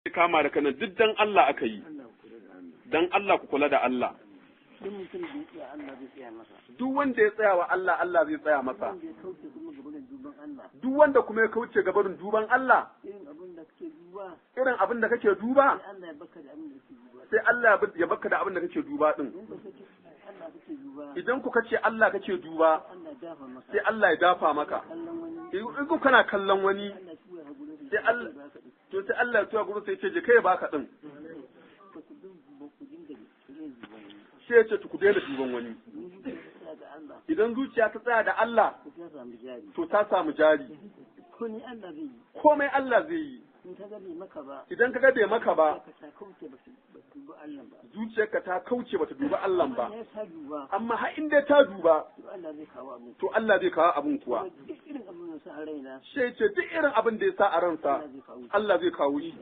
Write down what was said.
Kama da kanan duk dan Allah aka yi. Allah ku kula da Allah. Dan Allah ku kula da Allah. Duk mutum da ya tsaya, Allah zai tsaya masa. Duk wanda ya tsaya wa Allah, Allah zai tsaya masa. Wanda ya kauce kuma gaba da duban Allah, Duk wanda kuma ya kauce gabarin duban Allah, irin abin da kake duba, irin abin da kake duba, sai Allah ya baka da abin da kake duba. Sai Allah ya baka da abin da kake duba din. In ba kake Allah kake duba, Idan ku kace Allah kake duba, Allah ya dafa maka. Sai Allah ya dafa maka. Kallon wani, In ku kana kallon wani, Allah ya tura gurin sai Allah to sai Allah ya tura gurin, sai ya ce je kai ya baka din. Ba ku dinga, ku dinga duban wani. Sai ya ce ku daina duban wani. In zuciya ta tsaya da Allah, Idan zuciya ta tsaya da Allah, ku ta samu jari. To ta samu jari. Ko ni Allah zai yi. Komai Allah zai yi. In ka ga bai maka ba, Idan ka ga bai maka ba, ka ta kauce ba su ba su dubi Allah ba. Zuciyarka ta kauce bata duba Allah ba. Amma ya ta duba, Amma har in dai ta duba, to Allah zai kawo abin. To Allah zai kawo abin kuwa. Duk irin abin da sa a raina, Sai ce duk irin abin da ya sa a ransa, Allah zai kawo shi. Allah zai kawo shi.